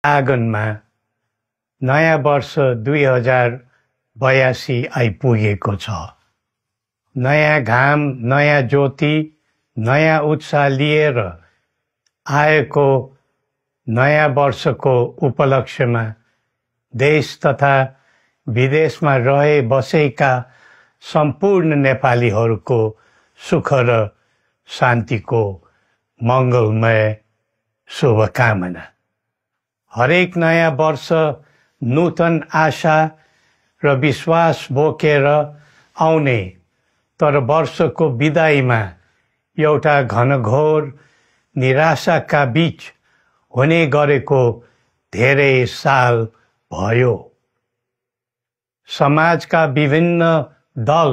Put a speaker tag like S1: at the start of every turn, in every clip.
S1: आँगनमा नयाँ वर्ष 2082 आइपुगेको छ। नयाँ घाम, नयाँ ज्योति, नयाँ उत्साह लिएर आएको नयाँ वर्षको उपलक्ष्यमा देश तथा विदेशमा रहे बसेका सम्पूर्ण नेपालीहरूको सुख र शान्तिको मङ्गलमय शुभकामना। हरेक नयाँ वर्ष नूतन आशा र विश्वास बोकेर आउने, तर वर्षको बिदाईमा एउटा घनघोर निराशाका बीच हुने गरेको धेरै साल भयो। समाजका विभिन्न दल,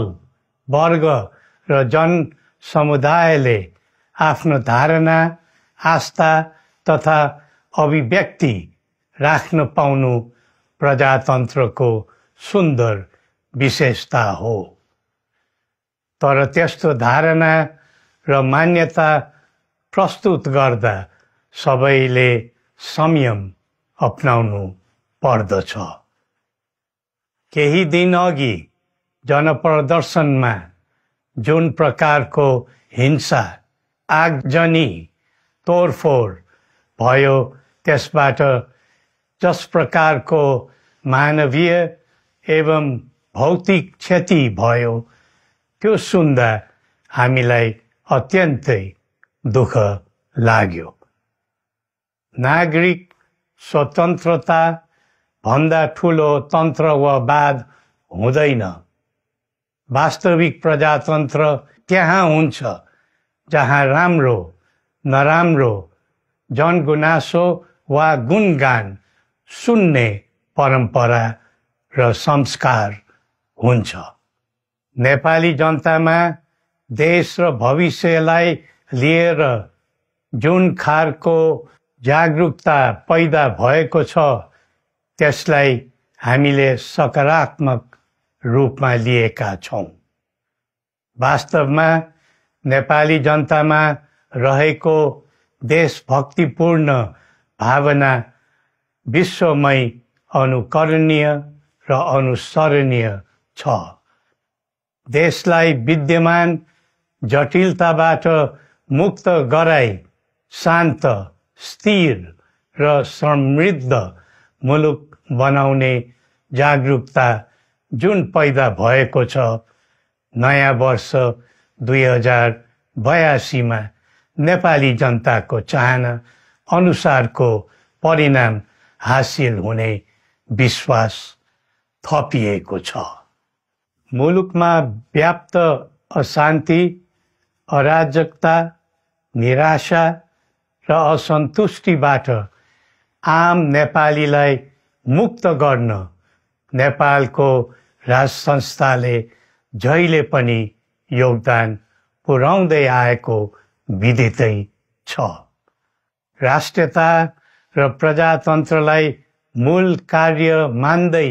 S1: वर्ग र जन समुदायले आफ्नो धारणा, आस्था तथा अभिव्यक्ति राख्न पाउनु प्रजातन्त्रको सुन्दर विशेषता हो। तर त्यस्तो धारणा र मान्यता प्रस्तुत गर्दा सबैले संयम अपनाउनु पर्दछ। केही दिन अघि जनप्रदर्शनमा जुन प्रकारको हिंसा, आगजनी, तोडफोड भयो, त्यसबाट जस प्रकारको मानवीय एवं भौतिक क्षति भयो, त्यो सुन्दा हामीलाई अत्यन्तै दुःख लाग्यो। नागरिक स्वतन्त्रता भन्दा ठुलो तन्त्र वा वाद हुँदैन। वास्तविक प्रजातन्त्र त्यहाँ हुन्छ जहाँ राम्रो, नराम्रो, जनगुनासो वा गुणगान सुन्ने परम्परा र संस्कार हुन्छ। नेपाली जनतामा देश र भविष्यलाई लिएर जुन खालको जागरुकता पैदा भएको छ, त्यसलाई हामीले सकारात्मक रूपमा लिएका छौँ। वास्तवमा नेपाली जनतामा रहेको देशभक्तिपूर्ण भावना विश्वमै अनुकरणीय र अनुसरणीय छ। देशलाई विद्यमान जटिलताबाट मुक्त गराई शान्त, स्थिर र समृद्ध मुलुक बनाउने जागरुकता जुन पैदा भएको छ, नयाँ वर्ष 2082 मा नेपाली जनताको चाहना अनुसारको परिणाम हासिल हुने विश्वास थपिएको छ। मुलुकमा व्याप्त अशान्ति, अराजकता, निराशा र असन्तुष्टिबाट आम नेपालीलाई मुक्त गर्न नेपालको राज संस्थाले जहिले पनि योगदान पुर्याउँदै आएको विदितै छ। राष्ट्रियता र प्रजातन्त्रलाई मूल कार्य मान्दै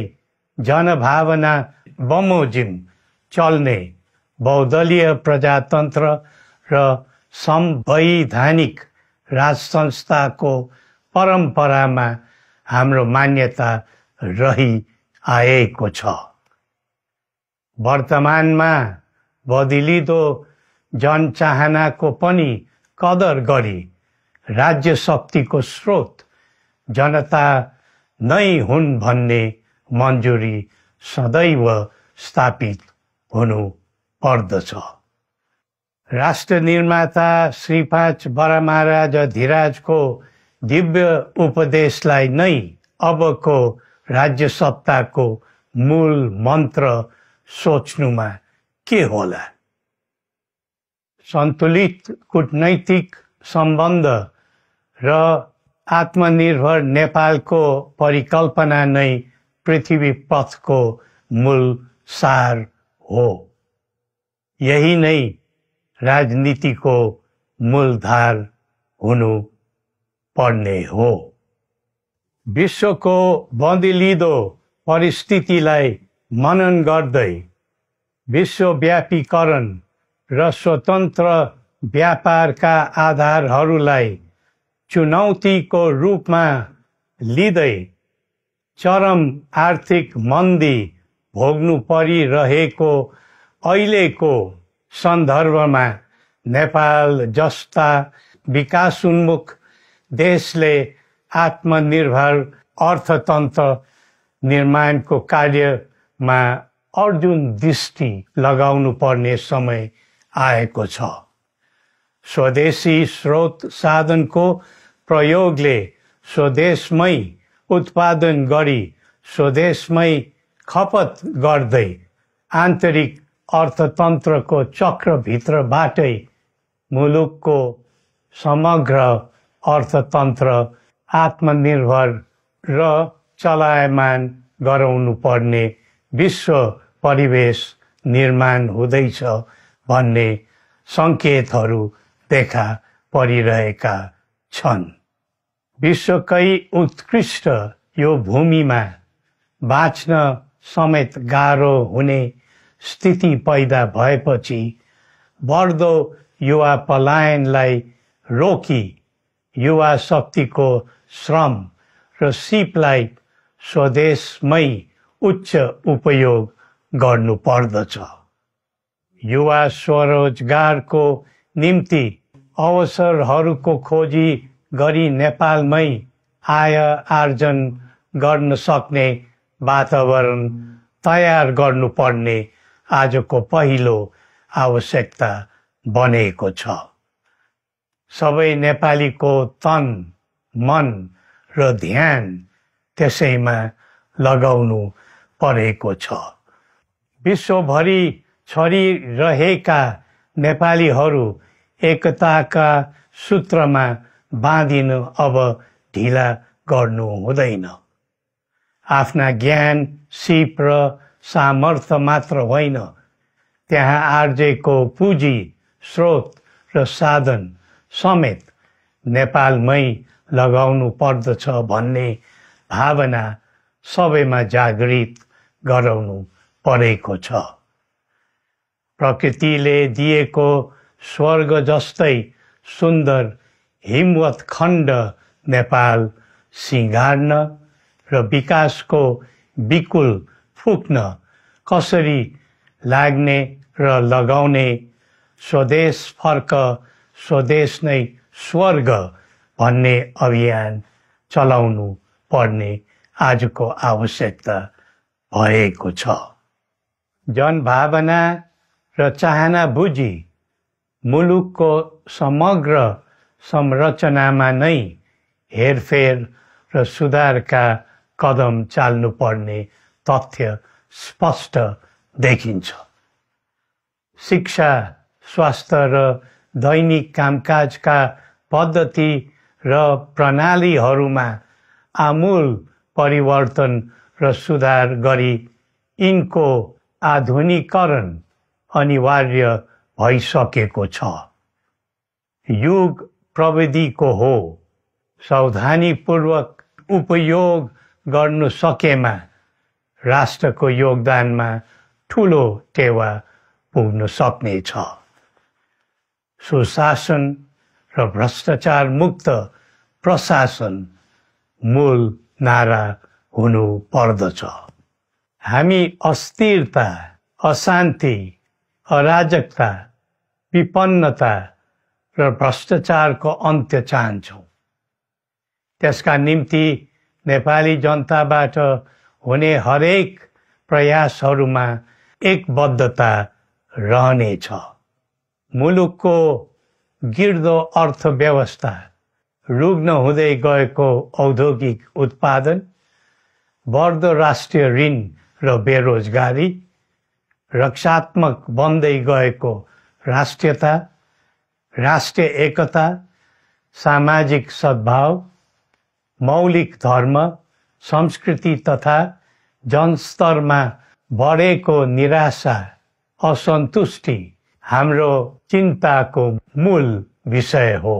S1: जनभावना बमोजिम चल्ने बहुदलीय प्रजातन्त्र र संवैधानिक राज संस्थाको परम्परामा हाम्रो मान्यता रही आएको छ। वर्तमानमा बदलिँदो जनचाहनाको पनि कदर गरी राज्य शक्तिको स्रोत जनता नै हुन् भन्ने मन्जुरी सदैव स्थापित हुनु पर्दछ। राष्ट्र निर्माता श्री 5 बरामहाराज धीराजको दिव्य उपदेशलाई नै अबको राज्य सत्ताको मूल मन्त्र सोच्नुमा के होला? सन्तुलित कूटनैतिक सम्बन्ध र आत्मनिर्भर नेपालको परिकल्पना नै पृथ्वी पथको मूल सार हो। यही नै राजनीतिको मूलधार हुनु पर्ने हो। विश्वको बदलिँदो परिस्थितिलाई मनन गर्दै विश्वव्यापीकरण र स्वतन्त्र व्यापारका आधारहरूलाई चुनौतीको रूपमा लिँदै चरम आर्थिक मन्दी भोग्नु परिरहेको अहिलेको सन्दर्भमा नेपाल जस्ता विकासोन्मुख देशले आत्मनिर्भर अर्थतन्त्र निर्माणको कार्यमा अर्जुन दृष्टि लगाउनु पर्ने समय आएको छ। स्वदेशी स्रोत साधनको प्रयोगले स्वदेशमै उत्पादन गरी स्वदेशमै खपत गर्दै आन्तरिक अर्थतन्त्रको चक्रभित्रबाटै मुलुकको समग्र अर्थतन्त्र आत्मनिर्भर र चलायमान गराउनु पर्ने विश्व परिवेश निर्माण हुँदैछ भन्ने सङ्केतहरू देखा परिरहेका छन्। विश्वकै उत्कृष्ट यो भूमिमा बाँच्न समेत गाह्रो हुने स्थिति पैदा भएपछि बढ्दो युवा पलायनलाई रोकी युवा शक्तिको श्रम र सिपलाई स्वदेशमै उच्च उपयोग गर्नु पर्दछ। युवा स्वरोजगारको निम्ति अवसरहरूको खोजी गरी नेपालमै आय आर्जन गर्न सक्ने वातावरण तयार गर्नुपर्ने आजको पहिलो आवश्यकता बनेको छ। सबै नेपालीको तन, मन र ध्यान त्यसैमा लगाउनु परेको छ। विश्वभरि छरिरहेका नेपालीहरू एकताका सूत्रमा बाँधिन अब ढिला गर्नु हुँदैन। आफ्ना ज्ञान, सिप र सामर्थ्य मात्र होइन, त्यहाँ आर्जेको पुँजी, स्रोत र साधन समेत नेपालमै लगाउनु पर्दछ भन्ने भावना सबैमा जागृत गराउनु परेको छ। प्रकृतिले दिएको स्वर्ग जस्तै सुन्दर हिमवत् खण्ड नेपाल सिँगार्न र विकासको बिकुल फुक्न कसरी लाग्ने र लगाउने स्वदेश फर्क स्वदेश नै स्वर्ग भन्ने अभियान चलाउनु पर्ने आजको आवश्यकता भएको छ। जनभावना र चाहना बुझी मुलुकको समग्र संरचनामा नै हेरफेर र सुधारका कदम चाल्नुपर्ने तथ्य स्पष्ट देखिन्छ। शिक्षा, स्वास्थ्य र दैनिक कामकाजका पद्धति र प्रणालीहरूमा आमूल परिवर्तन र सुधार गरी यिनको आधुनिकीकरण अनिवार्य भइसकेको छ। युग प्रविधिको हो, सावधानीपूर्वक उपयोग गर्नु सकेमा राष्ट्रको योगदानमा ठूलो टेवा पुग्न सक्नेछ। सुशासन र भ्रष्टाचार मुक्त प्रशासन मूल नारा हुनु पर्दछ। हामी अस्थिरता, अशान्ति, अराजकता, विपन्नता र भ्रष्टाचारको अन्त्य चाहन्छौँ। त्यसका निम्ति नेपाली जनताबाट हुने हरेक प्रयासहरूमा एकबद्धता रहनेछ। मुलुकको गिर्दो अर्थव्यवस्था, रुग्न हुँदै गएको औद्योगिक उत्पादन, बढ्दो राष्ट्रिय ऋण र बेरोजगारी, रक्षात्मक बन्दै गएको राष्ट्रियता, राष्ट्रिय एकता, सामाजिक सद्भाव, मौलिक धर्म, संस्कृति तथा जनस्तरमा बढेको निराशा, असन्तुष्टि हाम्रो चिन्ताको मूल विषय हो।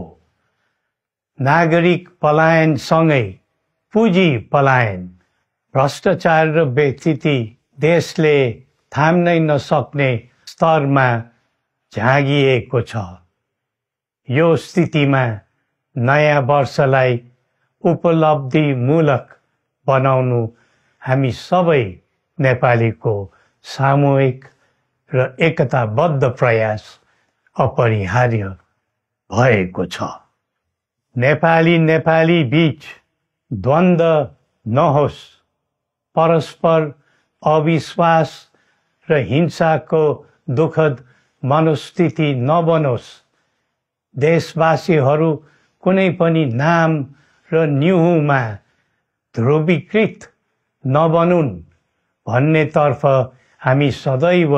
S1: नागरिक पलायनसँगै पुँजी पलायन, भ्रष्टाचार र बेइज्जती देशले थाम्नै नसक्ने स्तरमा झाँगिएको छ। यो स्थितिमा नयाँ वर्षलाई उपलब्धिमूलक बनाउनु हामी सबै नेपालीको सामूहिक र एकताबद्ध प्रयास अपरिहार्य भएको छ। नेपाली बीच द्वन्द्व नहोस्, परस्पर अविश्वास र हिंसाको दुःखद मनोस्थिति नबनोस्, देशवासीहरू कुनै पनि नाम र न्युहुमा ध्रुवीकृत नबनुन् भन्नेतर्फ हामी सदैव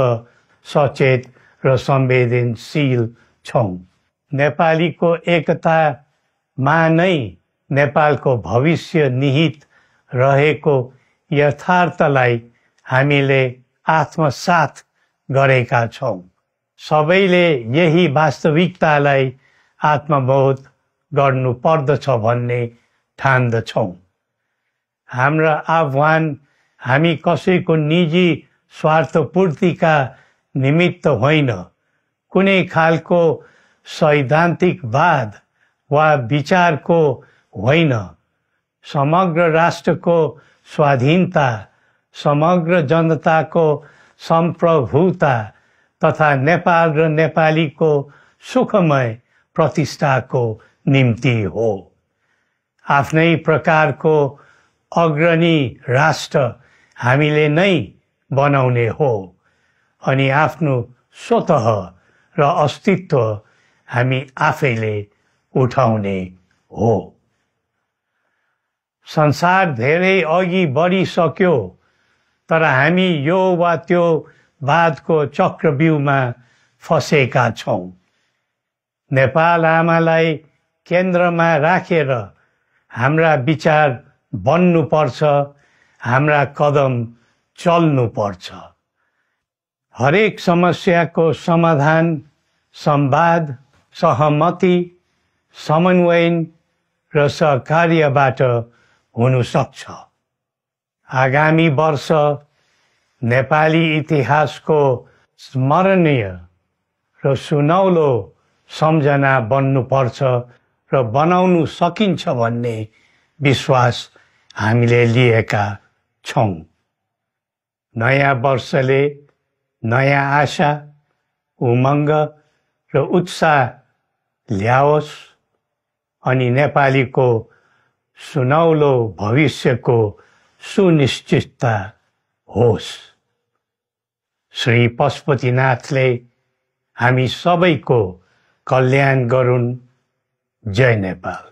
S1: सचेत र संवेदनशील छौं। नेपालीको एकतामा नै नेपालको भविष्य निहित रहेको यथार्थलाई हामीले आत्मसात गरेका छौं। सबैले यही वास्तविकतालाई आत्मबोध गर्नु पर्दछ भन्ने ठान्दछौं। हाम्रा आह्वान हामी कसैको निजी स्वार्थपूर्तिका निमित्त होइन, कुनै खालको सैद्धान्तिकवाद वा विचारको होइन, समग्र राष्ट्रको स्वाधीनता, समग्र जनताको सम्प्रभुता तथा नेपाल र नेपालीको सुखमय प्रतिष्ठाको निम्ति हो। आफ्नै प्रकारको अग्रणी राष्ट्र हामीले नै बनाउने हो अनि आफ्नो स्वतः र अस्तित्व हामी आफैले उठाउने हो। संसार धेरै अघि बढिसक्यो, तर हामी यो वा त्यो वादको चक्रव्यूहमा फँसेका छौं। नेपाल आमालाई केन्द्रमा राखेर हाम्रा विचार बन्नुपर्छ, हाम्रा कदम चल्नुपर्छ। हरेक समस्याको समाधान संवाद, सहमति, समन्वयन र सहकार्यबाट हुन सक्छ। आगामी वर्ष नेपाली इतिहासको स्मरणीय र सुनौलो सम्झना बन्नुपर्छ र बनाउनु सकिन्छ भन्ने विश्वास हामीले लिएका छौं। नयाँ वर्षले नयाँ आशा, उमङ्ग र उत्साह ल्याओस् अनि नेपालीको सुनौलो भविष्यको सुनिश्चितता होस्। श्री पशुपतिनाथले हामी सबैको कल्याण गरून्। जय नेपाल।